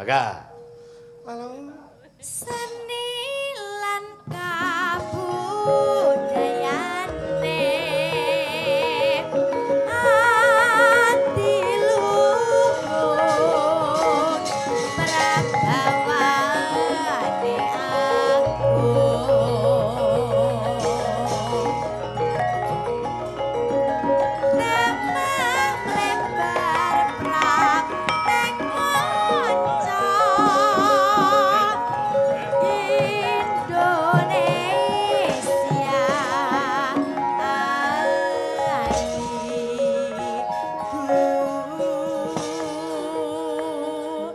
Mangga. Halo. Seni lan kabudayane adiluhur prabawane agung temang lebar praktek maca Indonesia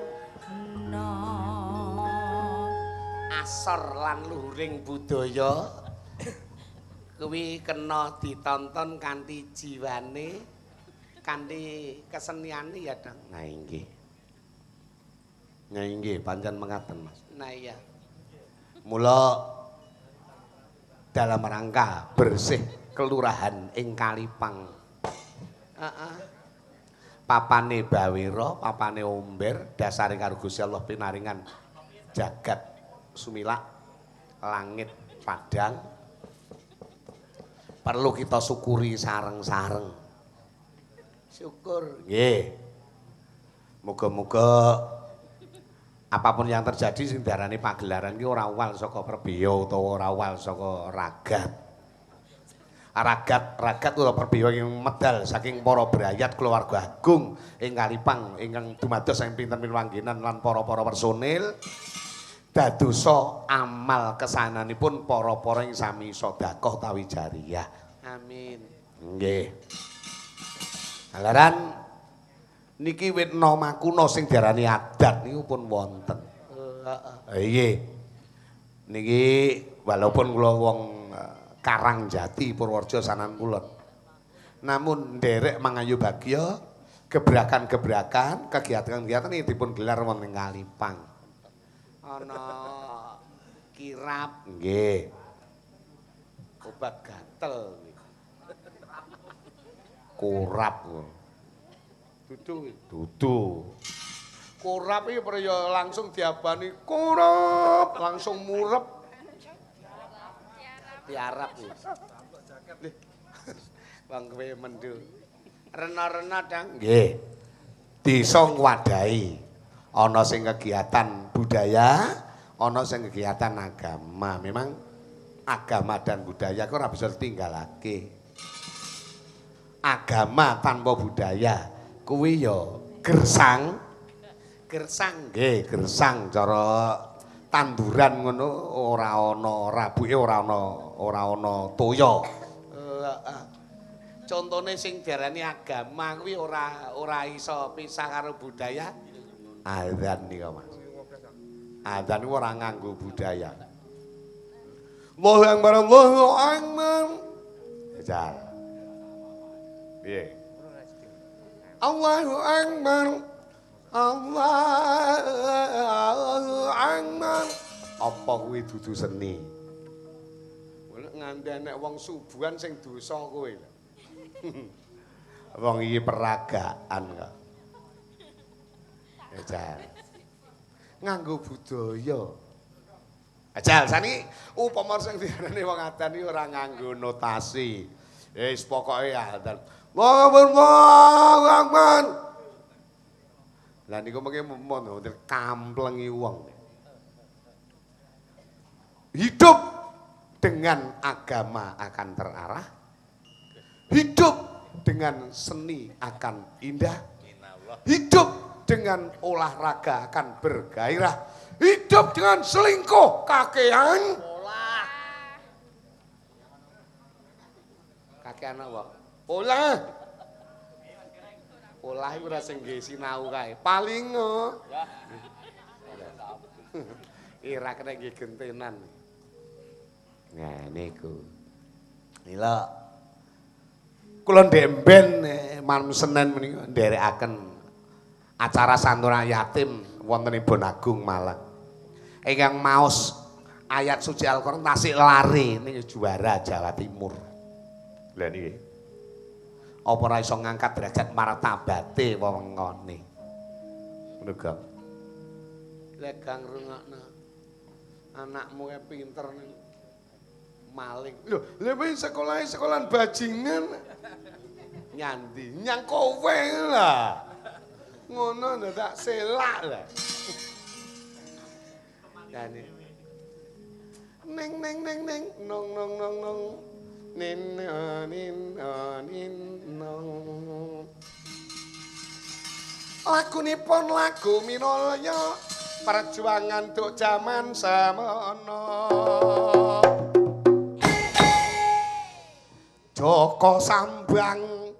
adiguna. Asor lan luhuring budaya kuwi kena ditonton kanthi jiwane, kanthi keseniane ya, Dang. Nah inggih. Nah inggih pancen mengaten, Mas. Nah iya. Mula dalam rangka bersih kelurahan ing Kalipang. Heeh. Papane Bawira, papane Omber, dasare karo Gusti Allah pinaringan jagat sumilak langit padang. Perlu kita syukuri sareng-sareng. Syukur. Nggih. Muga-muga apapun yang terjadi sing diarani pagelaran ki ora uwal saka perbeya utawa ora uwal saka ragat. Ragat utawa perbeya ing medal saking para brayat keluarga agung ing Kalipang ingkang dumados saking pinten panggenan lan para-para personil dadosa amal kesananipun para-para ing sami sedekah utawi jariyah. Amin. Nggih. Halaran niki wit makuna sing diarani adat niku pun wonten. Heeh. Nggih. Niki walaupun kula wong Karangjati Purworejo sanan kulon. Namun nderek mangayu bagya gebrakan-gebrakan, kegiatan-kegiatan iki dipun gelar wonten ing Kalipang. Ana kirap. Nggih. Obat gatel niku. Kurap. Dudu. Dudu. Kurap iki ya langsung diabani kurap, langsung murep. Tiarap iki. Wong kowe mendhu. Rena-rena, Dang. Nggih. Desa ngwadahi. Ana sing kegiatan budaya, ana sing kegiatan agama. Memang agama dan budaya kok ora bisa ditinggalake. Agama tanpa budaya kuwi ya gersang. Gersang. Nggih, gersang cara tanduran ngono ora ana rabuke, ora ana toya. Heeh. Contone sing diarani agama kuwi ora iso pisah karo budaya. Azan nika, Mas. Azan niku ora nganggo budaya. Allahu Akbar, Allahu Akbar. Jajal. Piye? Allahu Akbar. Allahu Akbar. Apa kuwi dudu seni? Nek nganti enek wong subuhan sing dosa kowe. Wong iki peragaan kok. Jajal. Nganggo budaya. Ajal saniki upama sing diarani wong adan iki ora nganggo notasi. Wis pokoke adan. Allahu Akbar. Lah niku mengke mon kamplengi wong. Hidup dengan agama akan terarah. Hidup dengan seni akan indah. Hidup dengan olahraga akan bergairah. Hidup dengan selingkuh kakean. Polah. Kakean apa? Polah. Polah iku ora sing ngge sinau kae. Paling ora kena nggih gentenan. Nah niku. Mila kula ndemben malam Senin menika nderekaken acara santunan yatim wonten ing Bonagung Malang. Ingkang maos ayat suci Al-Qur'an tasik lare niki juara Jawa Timur. Lha niki. Apa ora iso ngangkat derajat martabate wewengkone. Ngono. Legang rungokno. Anakmu kae pinter ning maling. Lho, lha kowe sekolahe sekolahan bajingan. Nyandi, nyang kowe lah. Ngono lho tak selak lah. Jane. Ning ning ning ning nong nong nong nong. Nin nin nin nong. Lagunipun lagu minulya perjuangan duk jaman semono. Joko Sambang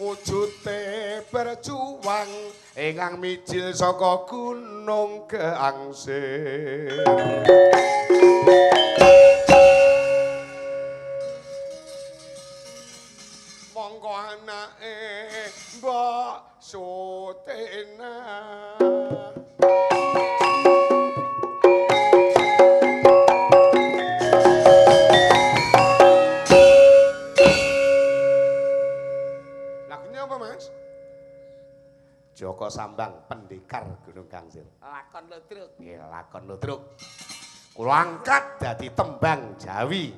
wujute berjuang ingkang mijil saka Gunung Geangsir. Monggo anake Mbok Sutina. Lagunya apa, Mas? Joko Sambang, pendekar Gunung Gangsir. Lakon ludruk. Nggih, lakon ludruk. Kula angkat dadi tembang Jawi.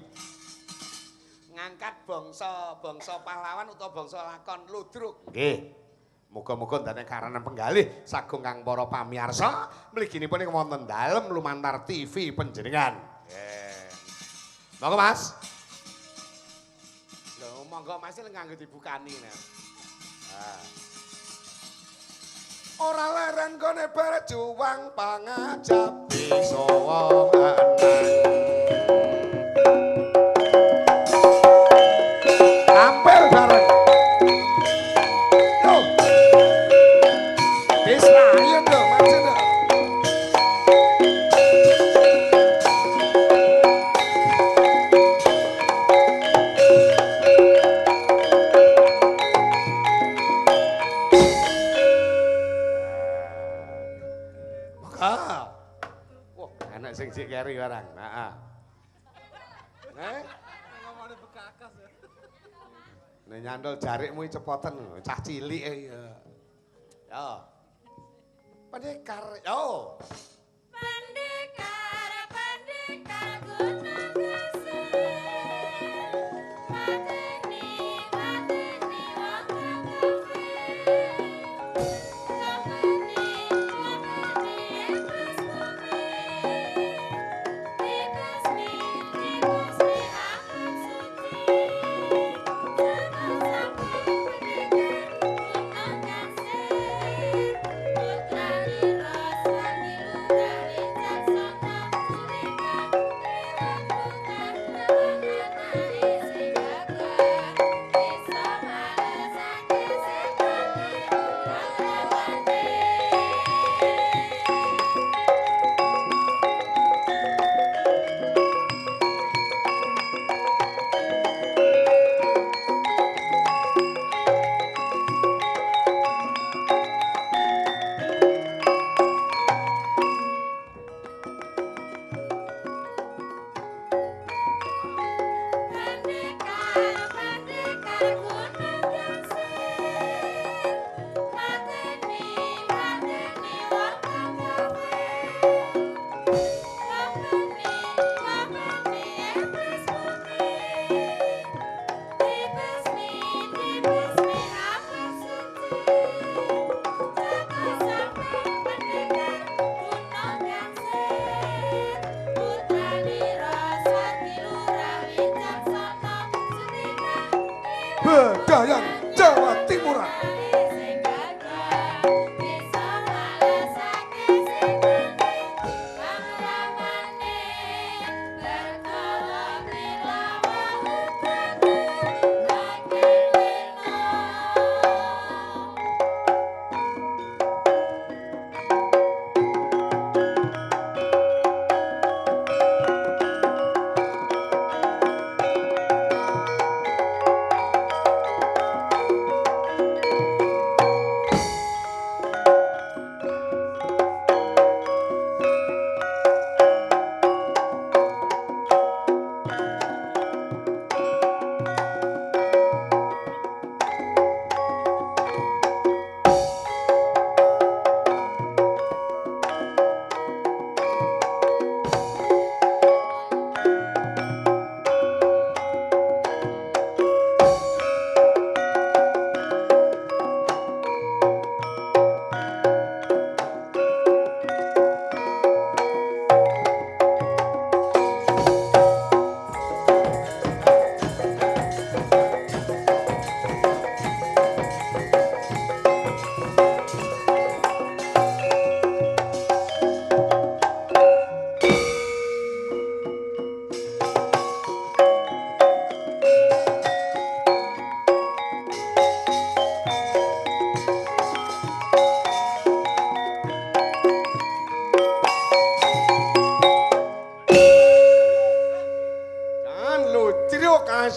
Ngangkat bangsa pahlawan utawa bangsa lakon ludruk. Nggih. Muga-muga ndane karenan penggalih sagung kang para pamirsa mliginipun ing wonten dalem lumantar TV panjenengan. Nggih. Monggo, Mas. Lho, monggo Mas nganggo dibukani nah. Ah. Ora leren gone berjuang pangajap bisa menang. Tampil bareng. Yo. Bisra, ayo dong, maju dong. Maka. Wah, anak sing sik keri barang. Heeh. Eh? Ngomongane bekakas ya. Nek nyandol jarikmu cepoten, cah cilik e ya. Yo. Pendekar, yo. Pendekar, pendekar Gunung Gangsir. Mateni, mateni wong kafir. Mateni, mateni ikhlas bumi. Dibasmi, dibasmi akan suci. Joko Sambang pendekar Gunung Gangsir. Putra Nira Swati.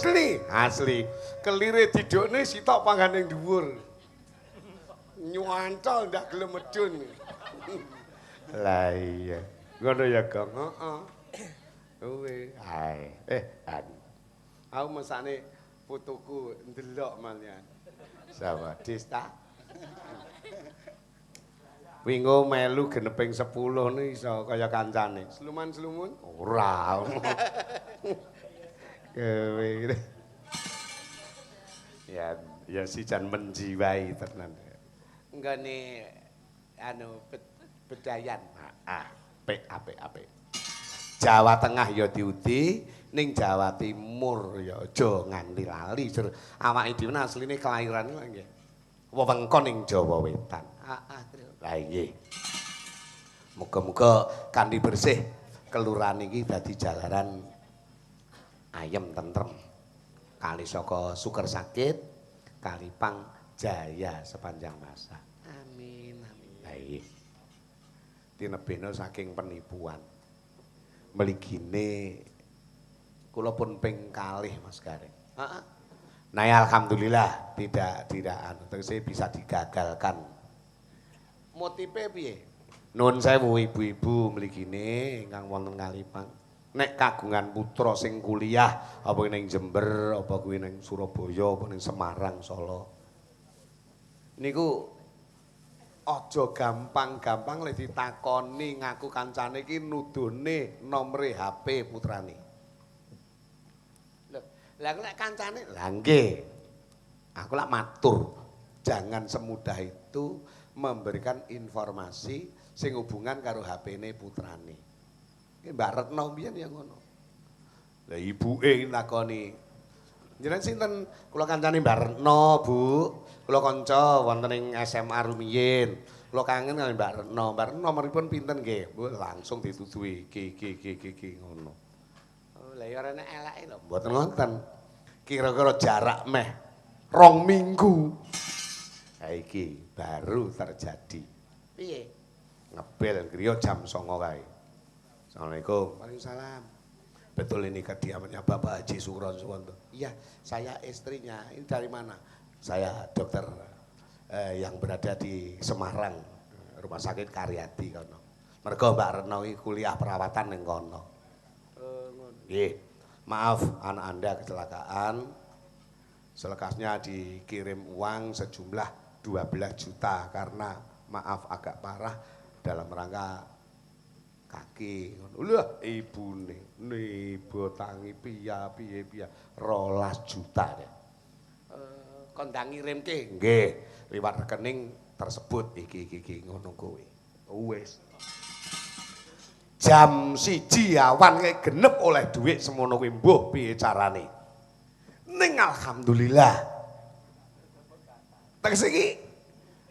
Asli, asli. Kelire didokne sitok panggan ning dhuwur. Nyuancol ndak gelem medun. Lah iya. Ngono ya, Gong. Heeh. Kuwi. Ae. Eh, an. Aku mesane putuku ndelok malian. Sapa? Desta. Wingo melu geneping 10 ni iso kaya kancane. Sluman-slumun? Ora. Kowe ya, ya si jan menjiwai tenan. Nggone anu bedayan. Heeh, apik apik apik. Jawa Tengah ya diudi, ning Jawa Timur ya aja nganti lali. Awake dhewe asline kelahiran nggih. Wewengkon ning Jawa Wetan. Heeh, lah nggih. Muga-muga kanthi bersih kelurahan iki dadi jalaran ayem tentrem. Kali saka suker sakit, Kalipang jaya sepanjang masa. Amin amin. Lah nggih. Tinebena saking penipuan. Mligine kula pun ping kalih Mas Gareng. Heeh. Nah ya alhamdulillah tidak tidak anu tegese bisa digagalkan. Motife piye? Nuwun sewu ibu-ibu mligine ingkang wonten Kalipang. Nek kagungan putra sing kuliah apa ning Jember, apa kuwi ning Surabaya, apa ning Semarang, Solo. Niku aja gampang-gampang lek ditakoni ngaku kancane iki nuduhne nomere HP putrane. Lho, lah aku nek kancane, lah nggih. Aku lak matur, jangan semudah itu memberikan informasi sing hubungan karo HP-ne putrane. Iki Mbak Retno mbiyen ya ngono. Lah ibuke takoni, jenengan sinten? Kula kancane Mbak Retno, Bu. Kula kanca wonten ing SMA rumiyin. Kula kangen kali Mbak Retno. Mbak Retno nomoripun pinten nggih? Bu, langsung dituduhi iki iki iki iki, iki ngono. Oh, lah ya ora enek eleke lho. Mboten wonten. Kira-kira jarak meh 2 minggu. Ha iki baru terjadi. Piye? Ngebel griya jam 09.00 kae. Assalamualaikum. Waalaikumsalam. Betul ini kediamannya Bapak Haji Sukron Suwanto. Iya, saya istrinya. Ini dari mana? Saya dokter yang berada di Semarang, Rumah Sakit Karyadi kono. Mergo Mbak Retno iki kuliah perawatan ning kono. Ngono. Nggih. Maaf, anak Anda kecelakaan. Selekasnya dikirim uang sejumlah 12 juta karena maaf agak parah dalam rangka kaki. Lho, ibune nibo tangi piya piye piya 12 juta deh. Kondang ngirimke nggih liwat rekening tersebut iki iki iki ngono kuwi. Wis. Jam 1 awan kae genep oleh dhuwit semono kuwi mbuh piye carane. Ning alhamdulillah. Tegese iki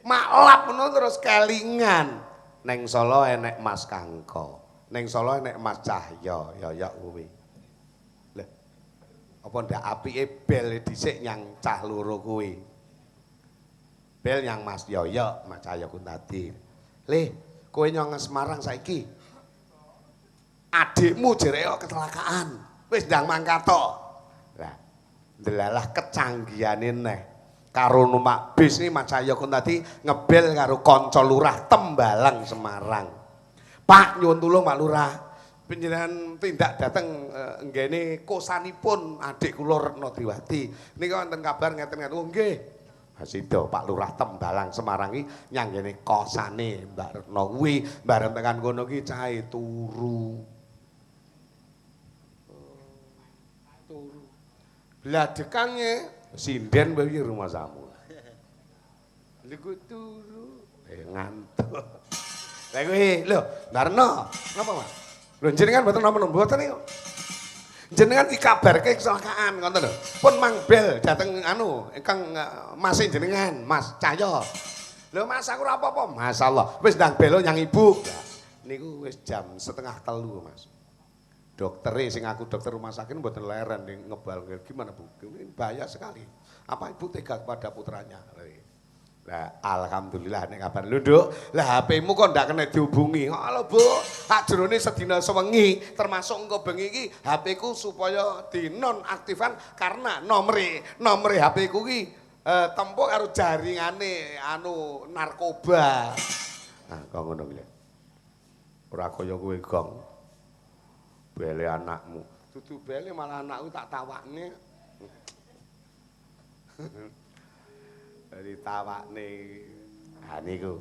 maklap ngono terus kelingan. Neng Solo enek Mas Kangko, neng Solo enek Mas Cahyo, ya ya kuwi. Lah, apa ndak apike bel dhisik nyang cah loro kuwi. Bel nyang Mas Yoyo, Mas Cahyo Kuntadi. Le, kowe nyong Semarang saiki. Adikmu jerek kok kecelakaan. Wis ndang mangkat tok. Lah, ndelalah kecanggihane neh. Karo numpak bis ini Mas Cahyo Kuntadi ngebel karo kanca lurah Tembalang Semarang. Pak nyuwun tulung Pak Lurah, panjenengan tindak dateng nggene kosanipun adik kula Retno Triwati. Nika wonten kabar ngeten-ngeten. Oh nggih. Sida Pak Lurah Tembalang Semarang iki nyang nggene kosane Mbak Retno kuwi, bareng tekan kono ki cahe turu. Turu. Bladekane sinden piye rumahsamu? Lha kok turu, ngantuk. Lah kuwi lho, Mbak Retno, napa Mas? Lho jenengan mboten napa-napa, mboten niku. Jenengan dikabarke kecelakaan ngoten lho. Pun mangbel dhateng anu ingkang mase jenengan, Mas Cahyo. Lho Mas aku ora apa-apa. Masyaallah, wis ndang belo nyang ibu. Niku wis jam 2:30 Mas. Doktere sing aku dokter rumah sakit mboten leren ning ngebal gimana Bu? Ini bahaya sekali. Apa ibu tega kepada putranya? Lah alhamdulillah nek kabar lho Nduk, lah HP-mu kok ndak kena dihubungi. Halo Bu, sakjroning sedina sewengi termasuk engko bengi iki HP-ku supaya dinonaktifkan karena nomere HP ku iki tempuk karo jaringane anu narkoba. Nah, kok ngono kuwi. Ora kaya kowe, Gong. Bele anakmu. Dudu bele malah anakku tak tawakne. Ditawakne. Ha niku.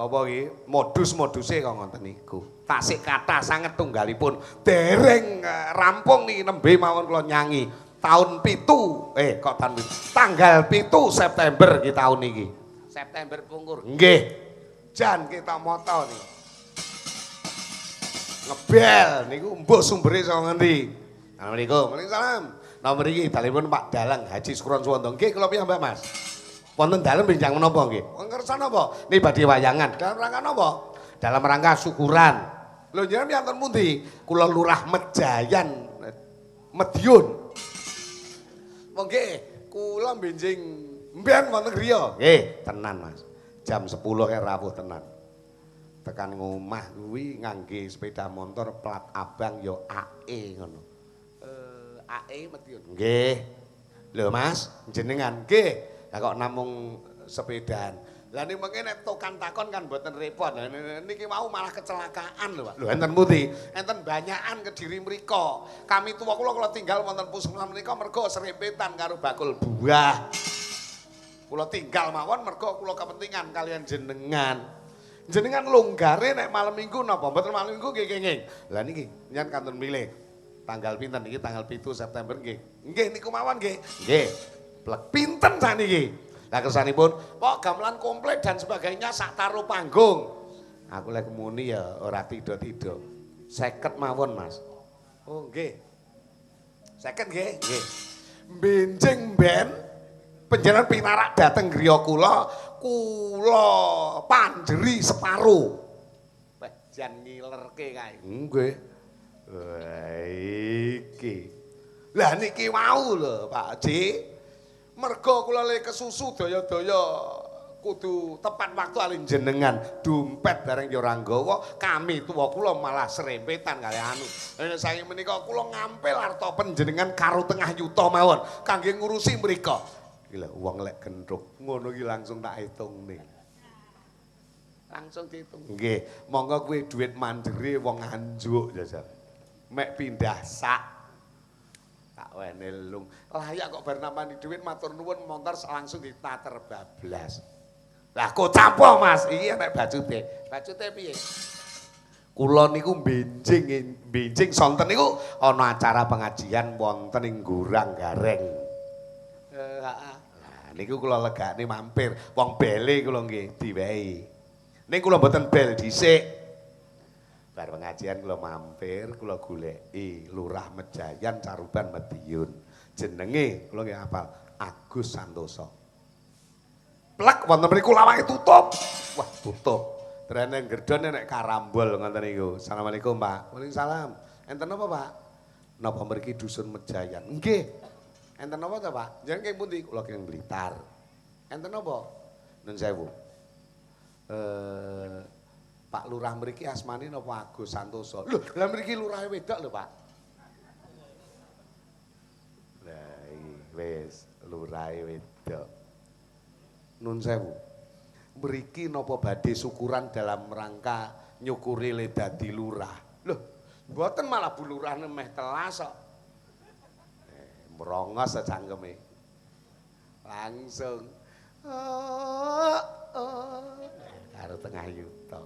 Apa iki? Modus-moduse kok ngoten niku. Tasik kathah sanget tunggalipun. Dereng rampung niki nembe mawon kula nyangi. Tahun 7, kok tahun 7? Tanggal 7 September ki taun iki. September pungkur. Nggih. Jan kita moto niki. Ngebel niku mbuh sumbere saka ngendi. Assalamualaikum. Waalaikumsalam. Nomor iki dalemipun Pak Dalang Haji Sukron Suwondo. Nggih kula piyambak Mas. Wonten dalem benjang menapa nggih? Ngersa napa? Niki badhe wayangan. Dalam rangka napa? Dalam rangka syukuran. Lho jenengan wonten pundi? Kula Lurah Mejayan Madiun. Wong nggih, kula benjing mben wonten griya. Nggih, tenan Mas. Jam 10 kae rawuh tenan. Tekan ngomah kuwi ngangge sepeda motor plat abang ya AE ngono. AE Madiun. Nggih. Lho Mas, jenengan nggih. Lah kok namung sepedaan. Lah ning mengke nek tokan takon kan mboten repot. Lah niki mau malah kecelakaan lho Pak. Lho enten pundi? Enten banyakan Kediri mriko. Kami tuwa kula kula tinggal wonten puskesmas mriko mergo serempetan karo bakul buah. Kula tinggal mawon mergo kula kepentingan kalian jenengan. Jenengan longgare nek malam Minggu napa? Mboten malam Minggu nggih kenging. Lah niki nyen kantun milih. Tanggal pinten niki? Tanggal 7 September nggih. Nggih niku mawon nggih. Nggih. Plek pinten sakniki? Lah kersanipun, pok gamelan komplit dan sebagainya sak taruh panggung. Aku lek muni ya ora tido-tido. 50 mawon, Mas. Oh, nggih. 50 nggih? Nggih. Benjing ben panjenengan pinarak dateng griya kula, kula panjeri separo. Wah, jan ngilerke kae. Nggih. Wah, iki. Lah niki wau lho, Pak Haji. Mergo kula le kesusu daya-daya kudu tepat waktu alin jenengan dompet bareng ya ora nggawa, kami tuwa kula malah serempetan kali anu. Saking menika kula ngampil arta panjenengan karo tengah yuta mawon kangge ngurusi mriko. Iki lho wong lek genthuk ngono iki langsung tak hitungne. Langsung dihitung. Nggih, monggo kuwi dhuwit mandiri wong Nganjuk jajal. Mek pindah sak tak wene lung. Layak kok bar nampani dhuwit matur nuwun montor langsung ditater bablas. Lah kok campo Mas, iki enek bacute. Bacute piye? Kula niku benjing sonten niku ana acara pengajian wonten ing Gurang Gareng. Heeh. Lah niku kula legakne mampir, wong bele kula nggih diwehi. Ning kula mboten bel dhisik. Bar pengajian kula mampir, kula goleki Lurah Mejayan Caruban Madiun. Jenenge kula nggih hafal, Agus Santoso. Plek wonten mriku lawange tutup. Wah, tutup. Terus gerdon nek karambol ngoten niku. Assalamualaikum, Pak. Waalaikumsalam. Enten napa, Pak? Napa mriki dusun Mejayan? Nggih. Enten napa to, Pak? Jenengan keng pundi? Kula keng Blitar. Enten napa? Nun sewu. Pak Lurah mriki asmane napa Agus Santoso? Lho, lah mriki lurahe wedok lho, Pak. Lah iki wis lurahe wedok. Nun sewu. Mriki napa badhe syukuran dalam rangka nyukuri le dadi lurah? Lho, mboten malah bu lurahne meh telas kok. Merongos cangkeme. Langsung oh, oh. Karo tengah yuta.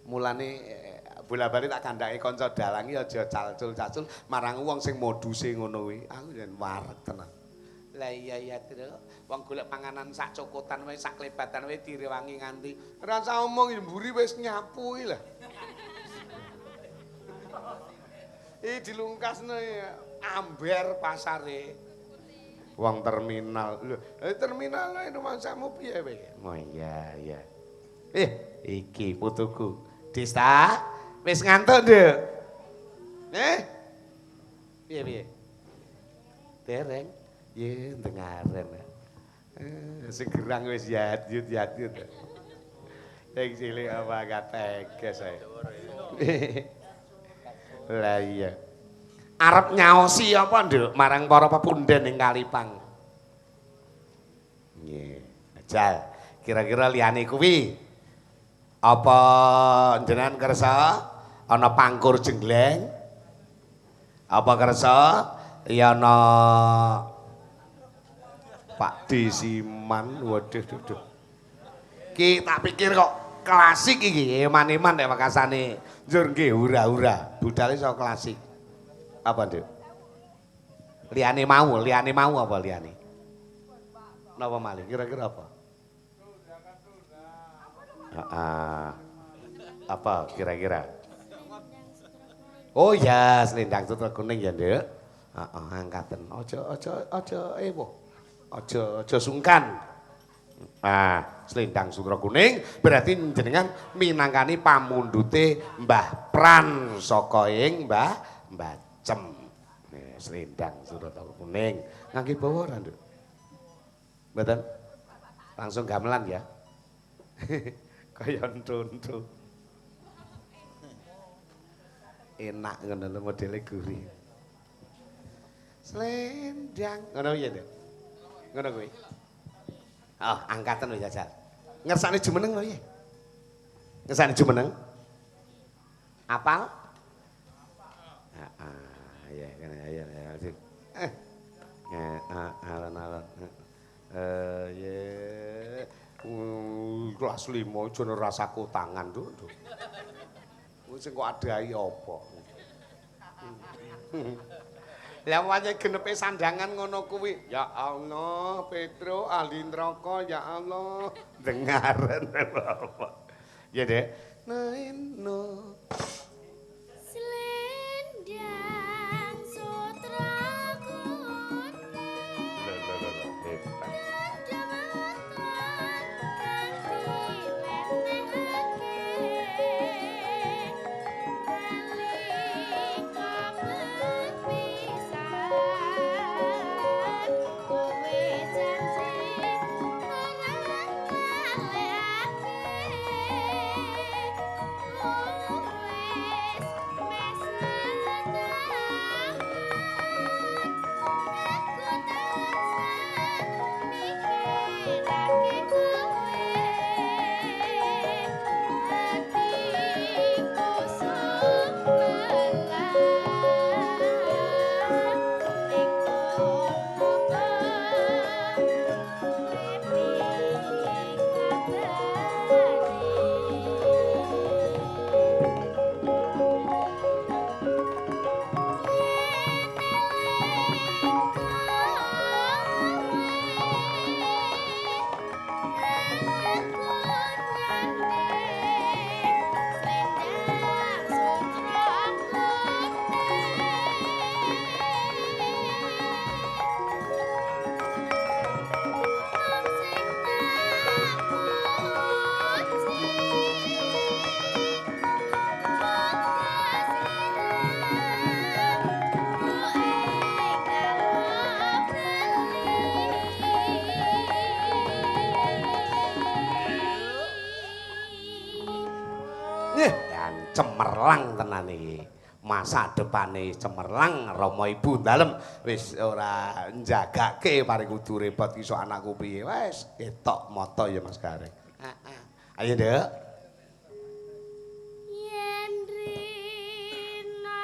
Mulane bola-bali tak kandhake kanca dalangi aja calcul-calcul marang wong sing moduse ngono kuwi. Aku yen wareg tenan. Lah iya iya Tru, wong golek panganan sak cokotan wae sak klebatan wae direwangi nganti rasa omong mburi wis nyapu iki lho. Iki dilungkasno amber pasare. Wong terminal. Lho, terminal rumangsamu piye kowe? Oh iya iya. Iki putuku. Dista, wis ngantuk, Nduk. Piye piye? Dereng. Ye, dengaren. Sing gerang wis yat-yut yat-yut. Sing cilik apa kateges ae. Lah iya. Arep nyaosi apa, Nduk, marang para pepunden ing Kalipang? Nggih, ajal. Kira-kira liyane kuwi apa jenengan kersa ana pangkur jenggleng? Apa kersa ya ana Pak Desiman? Waduh duh duh. Ki tak pikir kok klasik iki, eman-eman nek wekasane njur nggih hura-hura. Budale iso klasik. Apa, Nduk? Liyane mau apa liyane? Napa malih? Kira-kira apa? Heeh. Apa kira-kira? Oh ya, selendang sutra kuning ya, Nduk. Heeh, angkaten. Aja aja aja ewo. Aja aja sungkan. Nah, selendang sutra kuning berarti jenengan minangkani pamundhute Mbah Pran saka ing Mbah Mbacem. Nih, selendang sutra kuning. Ngangge bawa ora, Nduk? Mboten? Langsung gamelan ya. Kaya entu-entu. Enak ngono lho modele gurih. Selendang ngono piye, Nduk? Ngono kuwi. Oh, angkatan lho jajal. Ngersakne jumeneng lho piye? Ngersakne jumeneng? Apal? Heeh, ya kene ayo ayo. Alon-alon. Ye. Kelas 5 aja rasaku tangan, Nduk. Kuwi sing kok adahi apa? Lah wayahe genepe sandangan ngono kuwi. Ya Allah, Petro ahli neraka ya Allah. Dengaren apa. Ya, Dek. Naino. Selendang sutra kuning. Lho lho lho lho, hebat. Cemerlang tenan iki. Masa depane cemerlang Rama Ibu dalem wis ora njagake paring kudu repot iso anakku piye. Wis ketok mata ya Mas Gareng. Heeh. Ayo, Nduk. Yen rina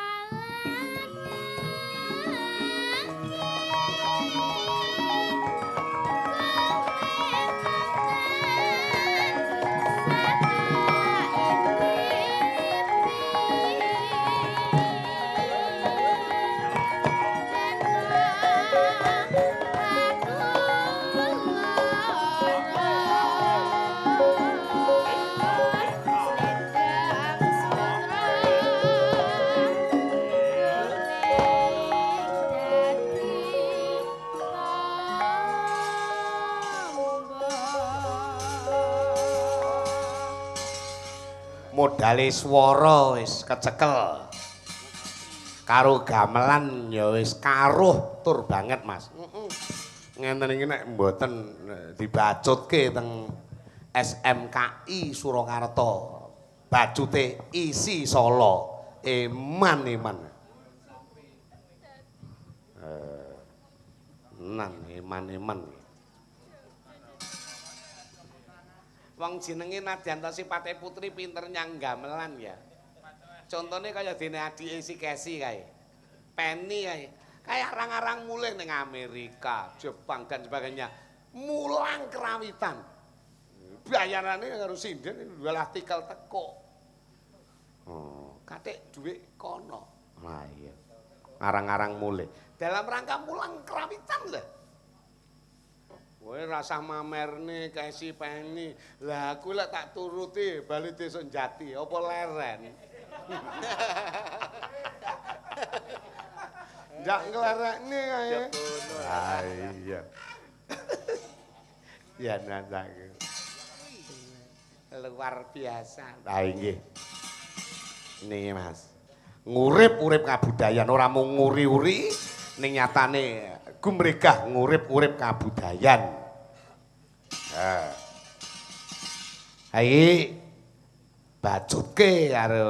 Modale swara wis kecekel. Karo gamelan ya wis karuh tur banget, Mas. Heeh. Ngenten iki nek mboten dibacutke teng SMKI Surakarta. Bacute isi Solo. Eman-eman. Nan eman-eman. Wong jenenge nadyan ta sipate putri pinter nyang gamelan ya. Contone kaya dene adike si Kesi kae. Penny kae. Kayak arang-arang mulih ning Amerika, Jepang dan sebagainya. Mulang kerawitan. Bayarane karo sinden walah tikel teko. Oh, katik dhuwit kono. Lah iya. Arang-arang mulih. Dalam rangka mulang kerawitan lho. Kowe rasah mamerne Kesi Penny. Lah aku lek tak turuti bali desa Jati apa leren. Ndak nglerekne kae. Ah iya. Ya nandake. Luar biasa. Ah nggih. Niki Mas. Ngurip-urip kabudayan ora mung nguri-uri ning nyatane gumregah ngurip-urip kabudayan. Ha. Iki bacutke karo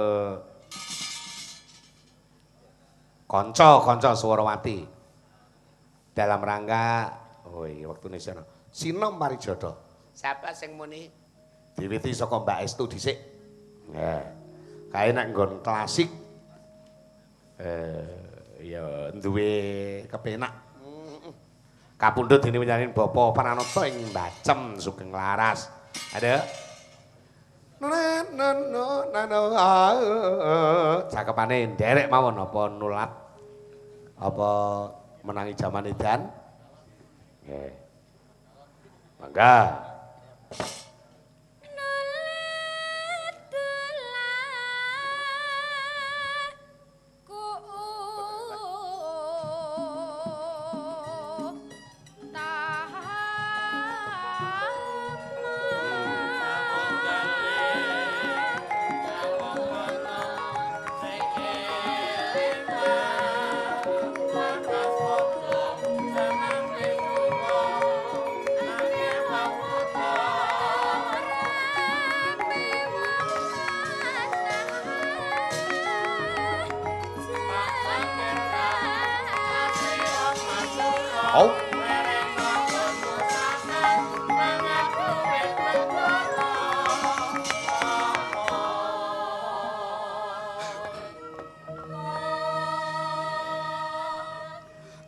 kanca-kanca Swarawati dalam rangka oh iya wektune sono. Sinom Parijata. Siapa sing muni? Diwiti saka Mbak Estu dhisik. Nah, kae nek nggon klasik ya duwe kepenak. Kapundhut dene winyanin Bapak Pranoto ing Bacem Sugeng Laras. Ada. Cakepane nderek mawon apa nulat apa menangi jaman edan. Nggih. Mangga.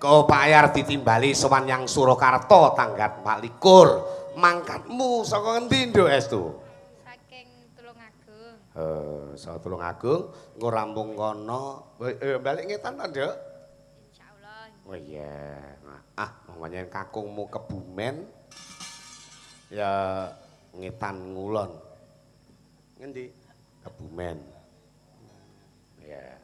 Kopayar ditimbali sowan yang Surakarta tanggal 24. Mangkatmu saka ngendi Nduk Estu? Saking Tulungagung. Saka Tulungagung, engko rampung kono balik ngetan ta, Nduk? Insyaallah. Oh iya. Ah, monggo kakungmu Kebumen. Ya ngetan ngulon. Ngendi? Kebumen. Ya.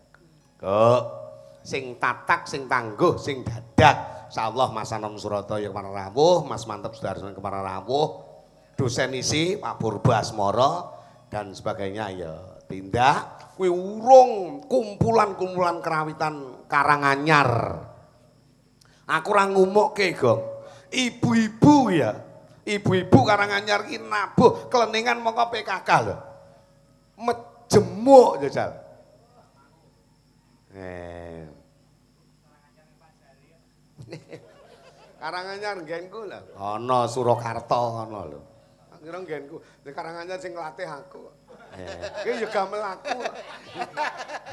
Kok sing tatak, sing tangguh, sing dadak. Insyaallah Mas Anom Surata ya kemarin rawuh, Mas Mantep Sudarsono kemarin rawuh, dosen isi Pak Purba Asmara dan sebagainya ya tindak. Kuwi urung kumpulan-kumpulan kerawitan Karanganyar. Aku ora ngumukke, Gong. Ibu-ibu ya, ibu-ibu Karanganyar ki nabuh kleningan mongko PKK lho. Mejemuk jajal. Karanganyar nggenku lho. Ana Surakarta ngono lho. Tak kira nggenku. Nek Karanganyar sing nglatih aku. Ki ya gamel aku.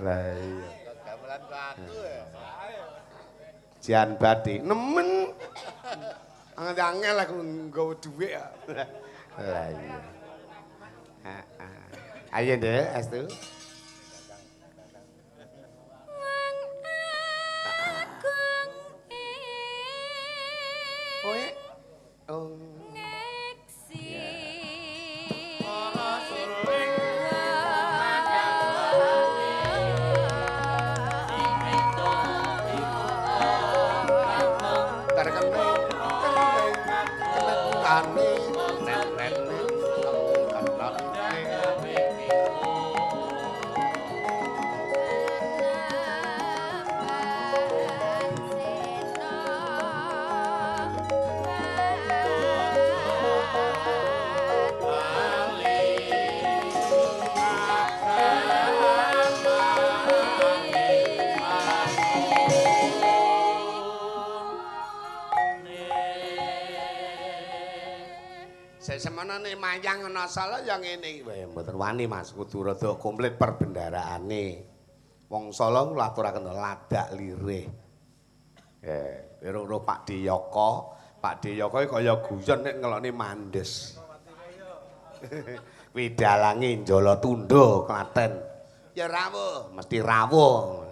Lah iya. Gamelan kok aku ya. Jan bathi nemen. Angel aku nggawa dhuwit. Lah iya. Heeh. Ayo Nduk, Estu. Anane mayang ana Solo ya ngene iki. Wae mboten wani Mas, kudu rada komplit perbendaraane. Wong Solo kula aturaken ladak lirih. Ero Pak Diyoko, Pak Diyoko iki kaya guyon nek ngelokne mandes. Kuwi dalange Njala Tundha Klaten. Ya rawuh, mesti rawuh.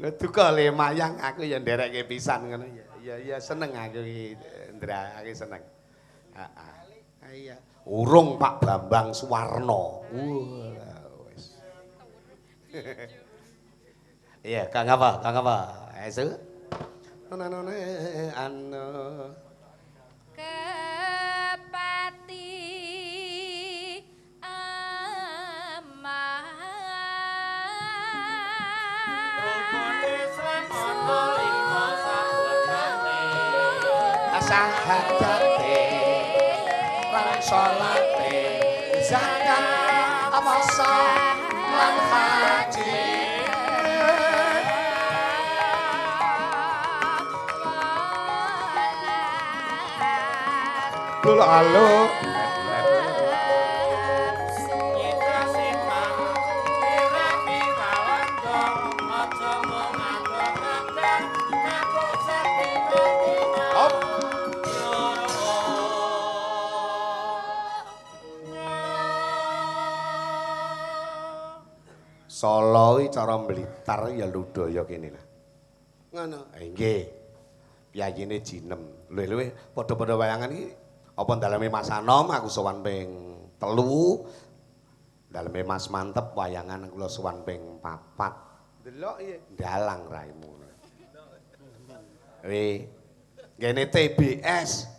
Lha duka le mayang aku ya nderekke pisan ngono ya. Ya ya seneng aku iki Ndra, aku seneng. Heeh. Iya. Urung Pak Bambang Suwarno. Wah, wis. Iya, Kang apa? Kang apa? Esu. Nonone anu Kepati aman. Rukun Islam ana lima sawetane. Sahadate lan salate zakat puasa lan haji. Lho halo. Solo iki cara Blitar ya Ludaya kene lah. Ngono. Nggih. Piyayine jinem. Luwih-luwih padha-padha wayangan iki apa daleme Mas Anom aku sowan ping 3. Daleme Mas Mantep wayangan kula sowan ping 4. Delok iya ndalang raimu. Wih. Ngene TBS.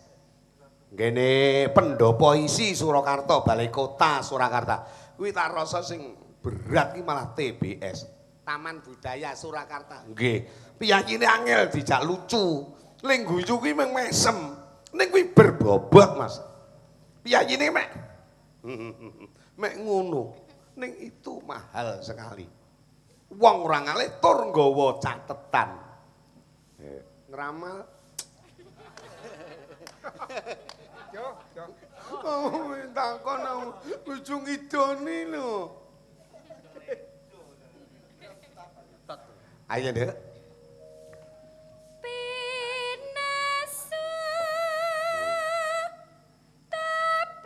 Ngene Pendopo Isi Surakarta, Balai Kota Surakarta. Kuwi tak rasa sing berat iki malah TBS. Taman Budaya Surakarta. Nggih. Piyayine angel dijak lucu. Ling guyu kuwi mung mesem. Ning kuwi berbobot, Mas. Piyayine mek mek ngono. Ning itu mahal sekali. Wong ora ngalih tur nggawa catetan. Ngramal. Yo, yo. Oh, takon ujung idone lho. Ayo, Nduk. Pinasu tepan.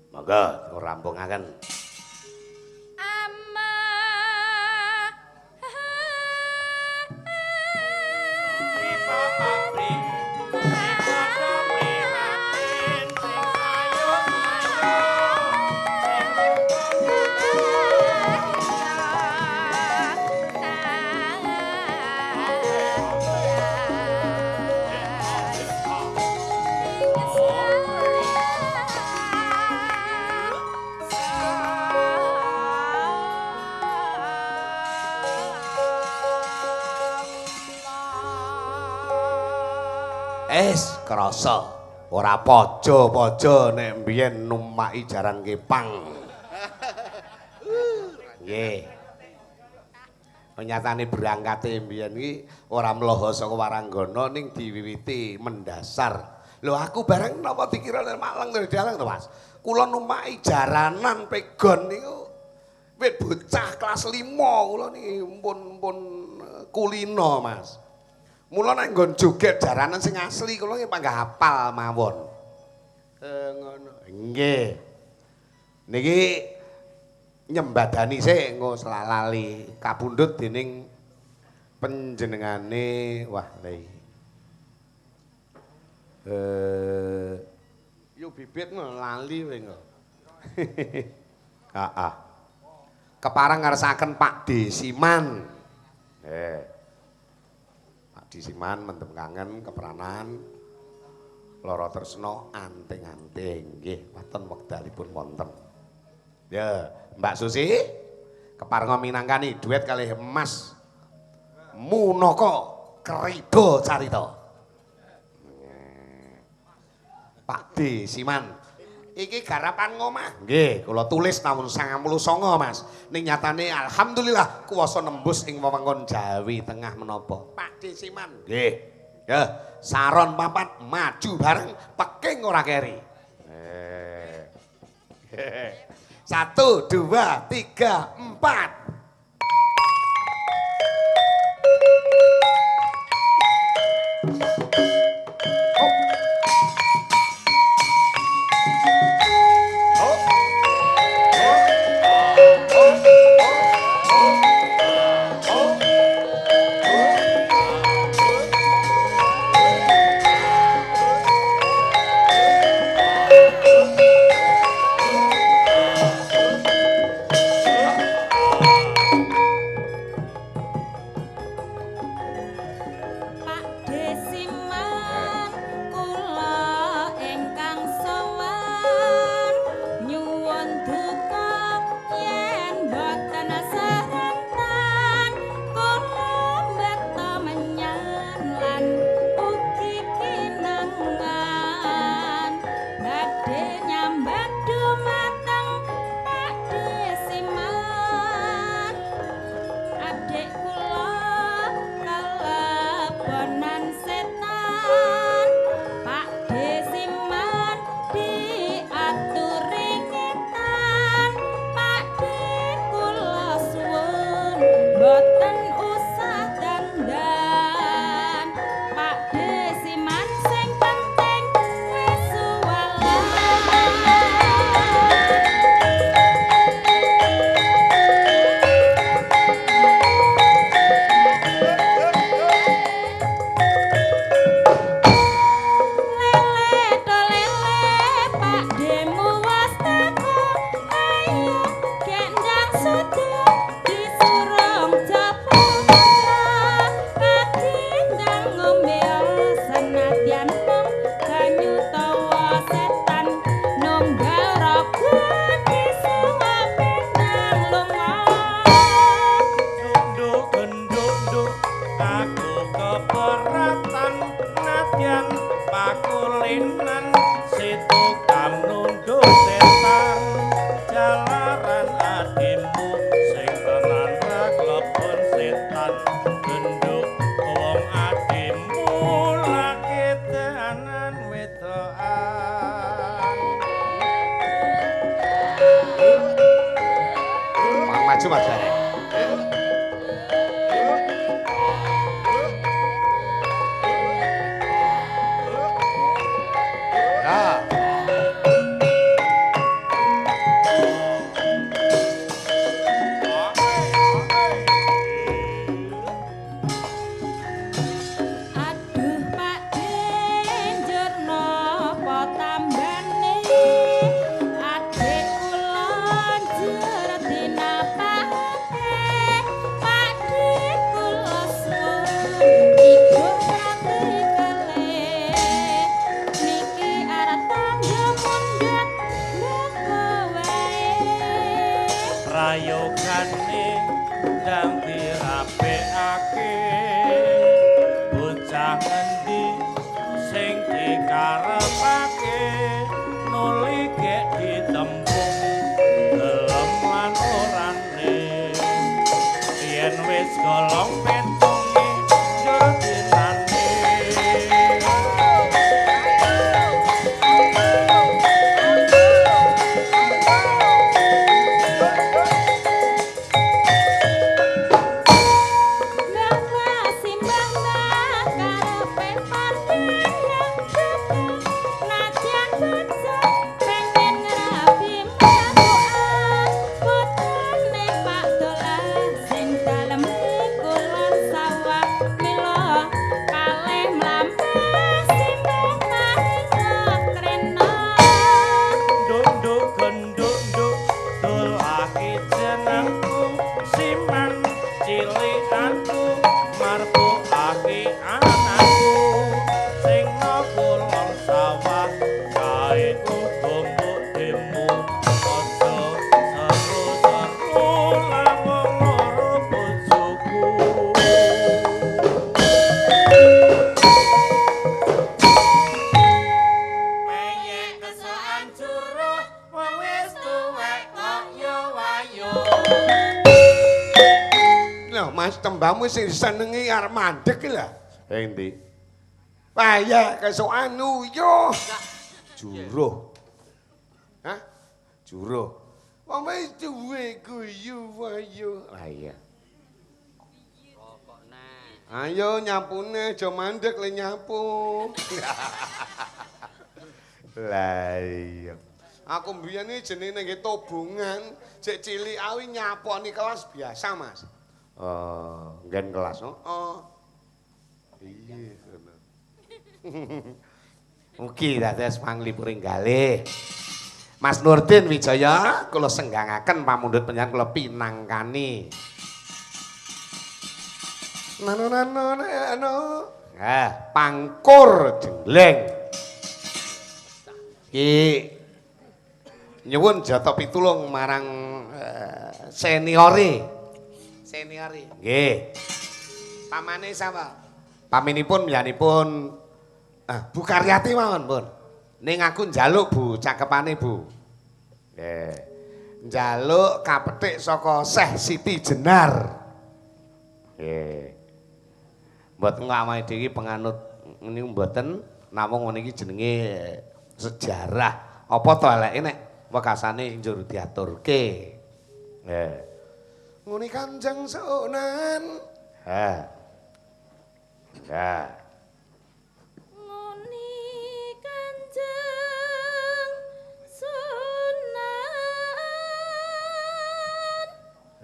Monggo rampungaken. Ama Es krasa ora pojo-pojo nek mbiyen numaki jaran kepang. Nggih. Nyatane berangkate mbiyen iki ora mloho saka Waranggana ning diwiwiti mendasar. Lho aku bareng napa dikira nek Malang to dalang to Mas. Kula numaki jaranan pegon niku wit bocah kelas 5 kula niki pun kulino Mas. Mula nek nggon joget jaranan sing asli kula nggih panggah hafal mawon. Ngono. Nggih. Niki nyembadani sik engko selalali kapundhut dening panjenengane wah lha iki. Yo bibit lali kowe engko. Heeh. Kepareng ngersakaken Pak Desiman. Pak Desiman mendem kangen kepranan Loro Tresno anting-anting nggih wonten wekdalipun wonten. Ya, Mbak Susi keparenga minangkani duet kalih Mas Munaka Krida Carita. Pak Desiman iki garapan ngomah. Nggih, kula tulis taun 99, Mas. Ning nyatane alhamdulillah kuwasa nembus ing wewengkon Jawi Tengah menapa. Pak Desiman. Nggih. Ya, saron papat maju bareng peking ora keri. 1 2 3 4. Mas, tembangmu sing disenengi arep mandek iki lho. Endi? Payah kesokan yo. Juruh. Hah? Juruh. Wong wis duwe guyu wayu. Lah iya. Ayo nyapune aja mandek le nyapu. Lah iya. Aku mbiyen iki jenenge nggih tobongan, cek cilik awi nyaponi kelas biasa, Mas. Oh, nggen kelas. Heeh. Iya, ngono. Mugi dados panglipuring galih. Mas Nurdin Wijaya, kula senggangaken pamundhut panjenengan kula pinangkani. Nano nano nano. Nah, pangkur jengleng. Ki nyuwun jata pitulung marang seniore. Seniore. Nggih. Pamane sapa? Paminipun mbiyanipun Bu Karyati mawon, pun. Ning aku njaluk Bu cakepane Bu. Nggih. Njaluk kapethik saka Syekh Siti Jenar. Nggih. Mboten awake dhewe penganut niku mboten namung ngene iki jenenge sejarah. Apa to eleke nek wekasane njur diaturke. Nggih. Ngene Kanjeng Sunan. Ha. Ya. Nguni Kanjeng Sunan.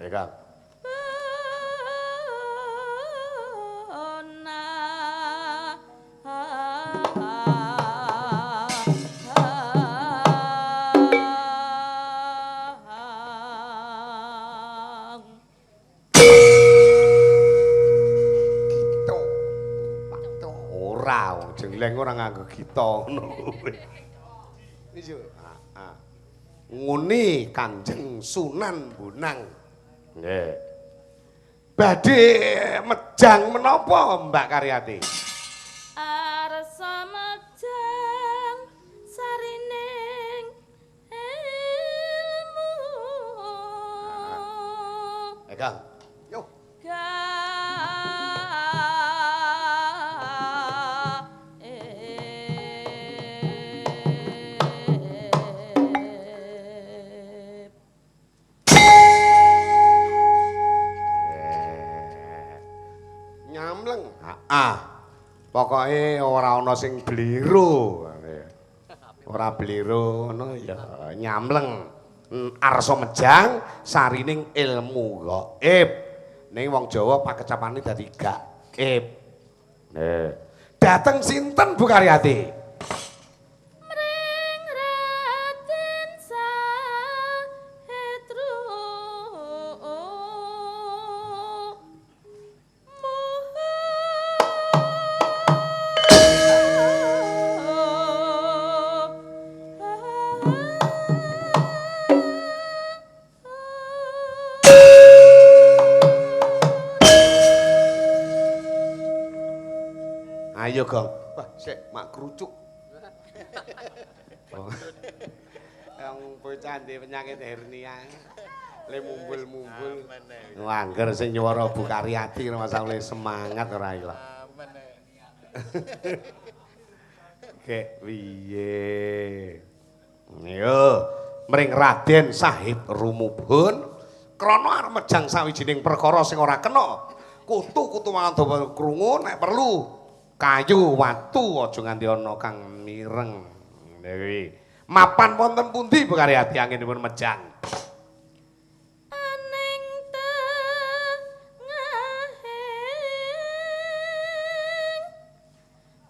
Ya, Kang. Ora wong jengleng ora nganggo gita ngono kuwi. Iya. Heeh. Nguni Kanjeng Sunan Bonang. Nggih. Badhe mejang menapa Mbak Karyati? Arsa mejang sarining ilmu. Kang. Yo. Nyamleng. Heeh. Pokoke ora ana sing bliru. Ora bliru ngono ya nyamleng. Arsa mejang sarining ilmu gaib. Ning wong Jawa pakecapane dadi gaib. Nggih. Dateng sinten Bu Karyati? Mring Raden Sahetru Ayo, Gong. Wah, sik mak kerucuk. Oh. Yang bocah ndek penyakit hernia. Le mumbul-mumbul. Angger sing nyuwara Bu Karyati masalah semangat ora ilang. Kek piye? Yo, mring Raden Sahid Rumubun krana arep mejang sawijining perkara sing ora kena. Kutu-kutu mangan krungu nek perlu kayu watu aja nganti ana kang mireng. Kuwi. Mapan wonten pundi Bu Karyati anggenipun mejang? Aning tengahing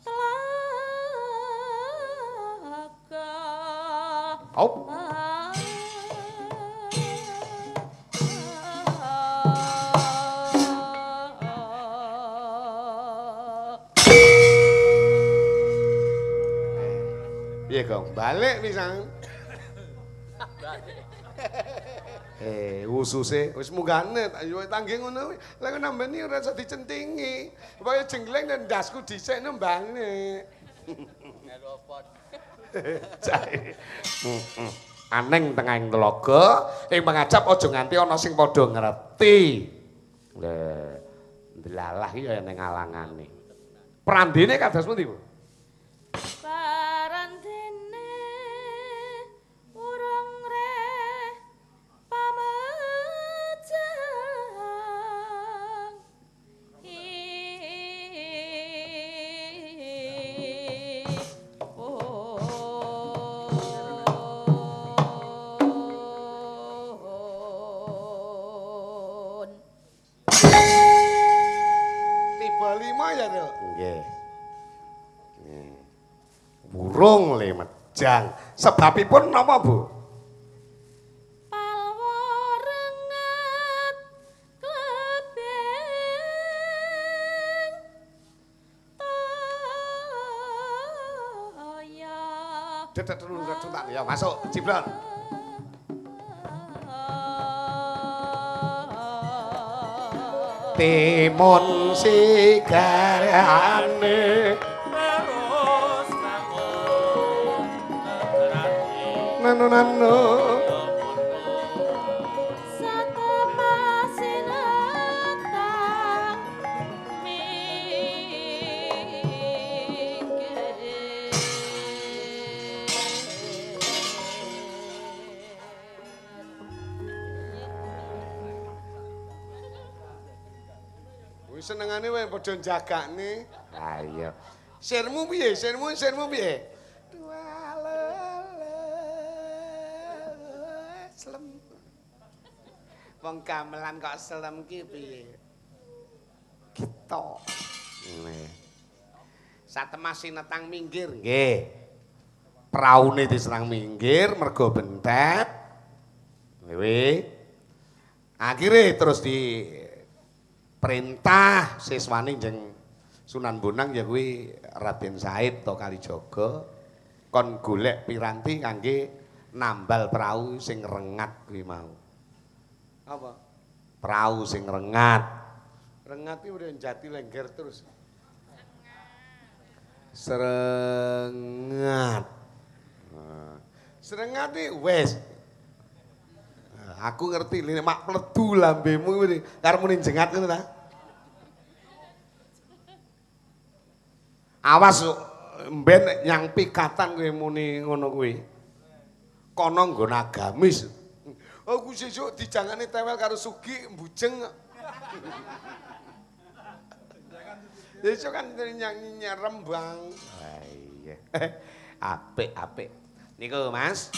tlaga. Op. Piye, Gong? Balik pisan. Ususe wis munggane tak yo tangge ngono kuwi. Lah kok nambani ora iso dicentingi. Pokoke jengleng nang ndasku dhisik nembane. Aneng tengahing telaga ing pangajap aja nganti ana sing padha ngerti. Lah, ndelalah iki ya ning alangane. Prandene kados pundi, Bu? Parandene urung reh pamejang ipun. Tiba 5 ya, Nduk. Nggih. Wurung le mejang. Sebabipun napa, Bu? Palwa rengat klebeng toya. Dedet dulu tak ya masuk ciblon. Timun sigarane terus bangun Nano nano Satepasinatang minggir. Kuwi senengane wae padha njagakne. Ha iya. Sirmu piye? Sirmu sirmu piye? Slem. Wong gamelan kok slem ki piye? Gitu. Nggih. Satemah sinetang minggir nggih. Praune diserang minggir mergo bentet. Nggih. Akhire terus di perintah siswane jeng Sunan Bonang ya kuwi Raden Said to Kalijaga kon golek piranti kangge nambal prau sing rengat kuwi mau. Apa? Prau sing rengat. Rengat iki udah jati lengger terus. Serengat. Serengat iki wis. Aku ngerti lene mak pledu lambemu kuwi karo muni jengat ngono ta. Awas mben yang pikatan kowe muni ngono kuwi. Kono nggon agamis. Aku sesuk dijangane tewel karo Sugi mbujeng. Sesuk kan nyang Rembang. Wah iya. Apik apik. Niku Mas,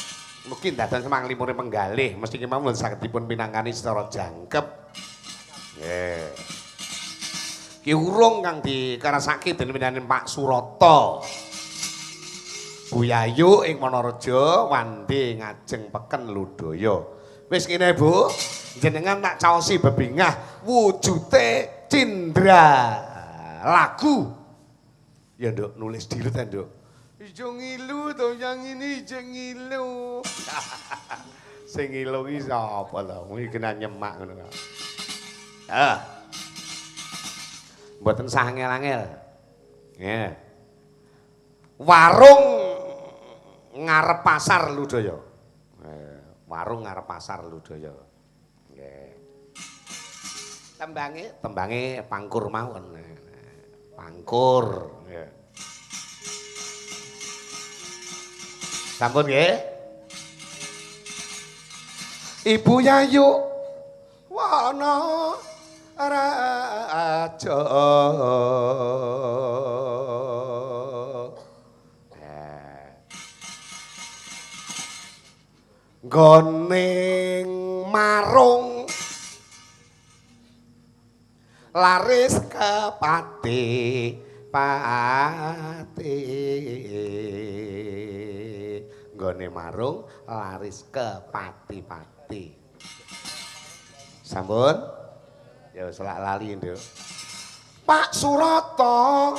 mugi dados manglimure penggalih, mesti kemawon saged dipun pinangkani secara jangkep. Nggih. Ki urung kang dikarasake dening pinangan Pak Surata. Bu Yayu ing Wonorejo wande ngajeng peken Ludaya. Wis ngene Bu, jenengan tak caosi bebingah wujute cindra lagu. Ya Nduk, nulis dilut ta Nduk. Ijo ngilu to yang ini ijo ngilu. Sing ngilu ki sapa to? Kuwi kena nyemak ngono kok. Ah. Mboten sah angel-angel. Nggih. Warung ngarep pasar Ludaya. Warung ngarep pasar Ludaya. Nggih. Tembange, tembange pangkur mawon. Pangkur. Nggih. Sampun nggih. Ibu Yayu Wana Raja. Nggone marung laris kepati pati. Nggone marung laris kepati-pati. Sampun? Ya selak lali, Nduk. Pak Surata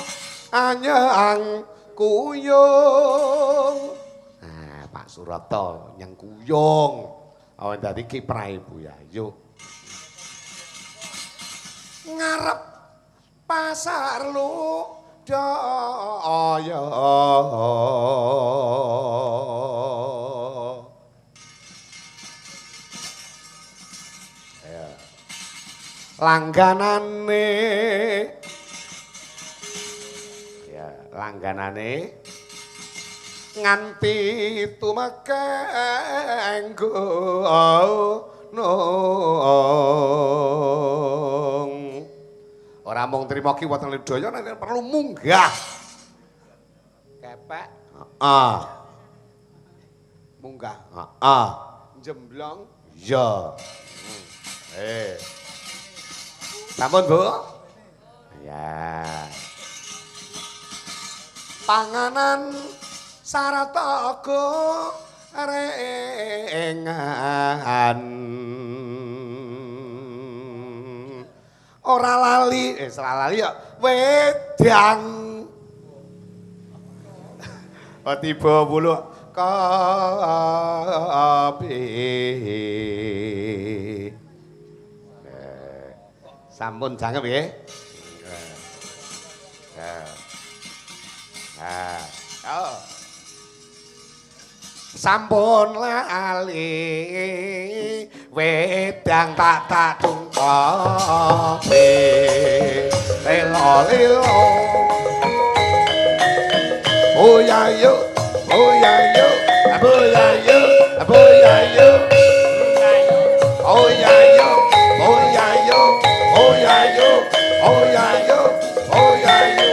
anyang kuyung. Nah, Pak Surata nyang kuyung. Oh, dadi kiprahe Bu Yayu. Ngarep pasar Ludaya. Langganane ya, langganane nganti tumekeng gunung. Ora mung trima kiwa tengen daya nek perlu munggah. Kepek, heeh. Munggah, heeh. Jemblong, iya. Sampun, Bu? Ya. Panganan sarata gorengan. Ora lali, ora lali ya wedang. Oh, tiba bulu kopi. Sampun jangkep nggih. Oh. Sampun lali wedang tak tak kopi. Lelo lelo. Oh ya yo, oh ya yo, oh ya yo, oh ya yo. Oh ya yo, oh ya yo, oh ya yo, oh ya yo, oh ya yo.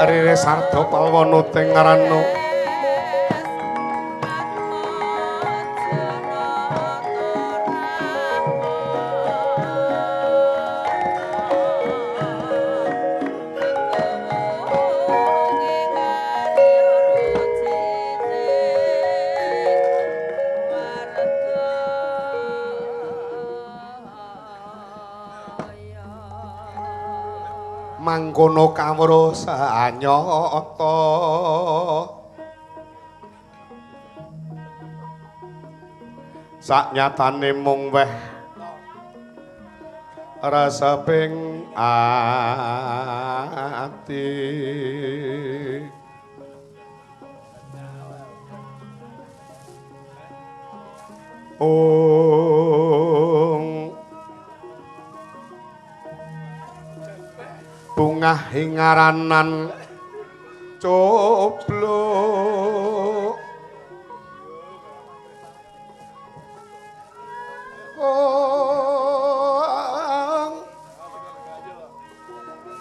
Rere sarda palwana teng ngarana mangkono kawruh sanyata saknyatane mung weh Rasaping ati ong bungah ing aranan coblok ong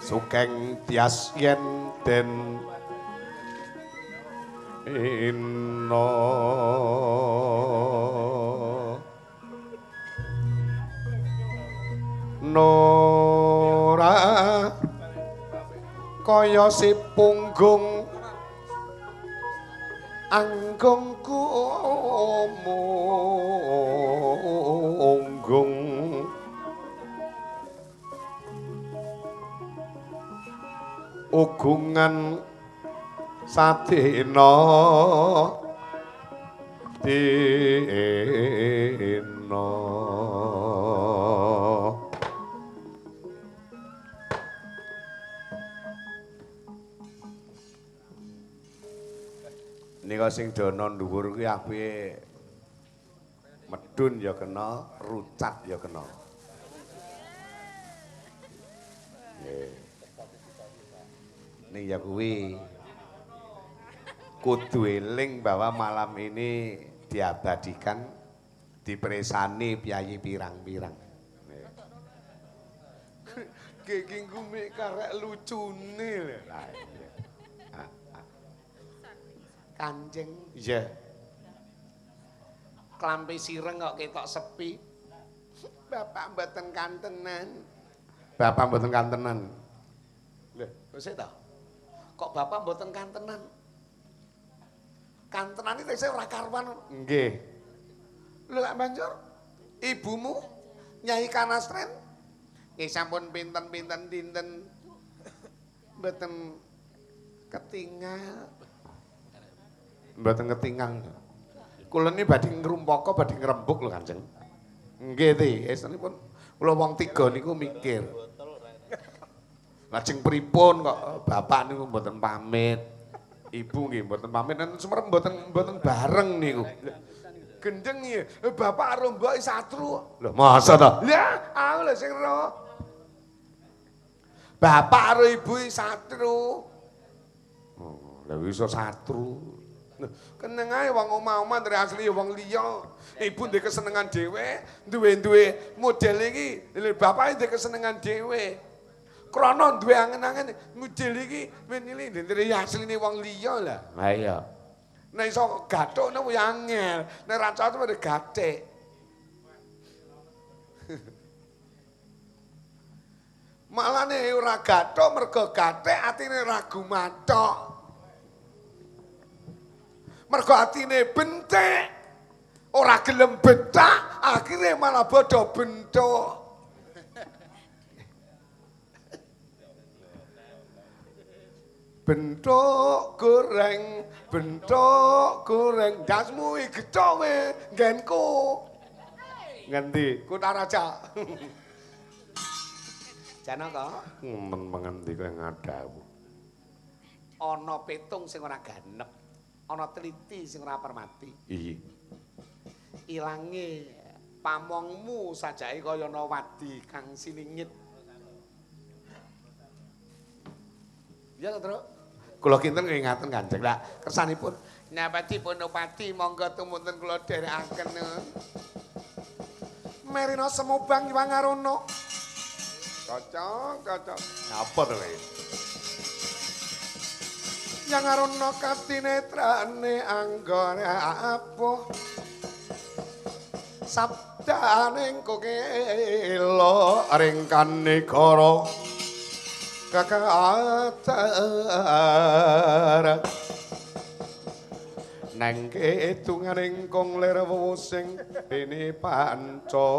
sugeng tias yen den ino nora kaya si punggung anggung kumunggung ugungan sadina dina. Nika sing dana dhuwur kuwi apike medun ya kena, rucat ya kena. Nggih. Ning ya kuwi kudu eling bahwa malam ini diabadikan, dipresani piyayi pirang-pirang. Iki ngumik karek lucune lho. Lah iya. Kanjeng, iya. Klampi sireng kok ketok sepi. Bapak mboten kantenan. Bapak mboten kantenan. Lho, kok sik ta? Kok bapak mboten kantenan? Kantenan iki tesih ora karuan. Nggih. Lho lak banjur ibumu Nyai Kanastren nggih sampun pinten-pinten dinten mboten ketingal. Mboten ketingal. Kula niki badhe ngrumpaka badhe ngrembug lho Kanjeng. Nggih ti, estunipun kula wong tiga niku mikir. Lajeng pripun kok bapak niku mboten pamit. Ibu nggih mboten pamit enten semerep mboten bareng niku. Gendeng nggih, bapak karo mbok satru. Lho masa ta? Lah, aku lho sing ro. Bapak karo ibu satru. Oh, lha iso satru. Keneng ae wong omah-omah dari asli wong liya. Ibu ndek kesenengan dhewe, duwe-duwe model iki, lha bapake ndek kesenengan dhewe. Krana duwe angen-angen model iki winile ndek asline wong liya lah. Ha iya. Nek iso gathuk ngono ya angel, nek ra cocok wis gathik. Malane ora gathuk mergo gathik atine ra gumathok. Mergo atine bentik, ora gelem becak, akhire malah bodho bentuk. Bentuk goreng, dasmu iki gecowe nggenku. Ngendi? Kutaraja. Janaka, men mengendi kowe ngadhawuh. Ana petung sing ora ganep. Ana teliti sing ora permati. Iya. Ilange pamongmu sajake kaya ana wadi kang siningit. Iya to, Truk? Kula kinten ngingaten Kanjeng. Lah kersanipun nyapati Ponopati monggo tumunten kula dherekaken. Merina Semubang Iwangarana. Cocok, cocok. Napa to kowe? Yang arana katinetrane anggone apuh sabdaning kokelo ringkan negara kakatar nang ketunganing kong lir wewusing dene panca.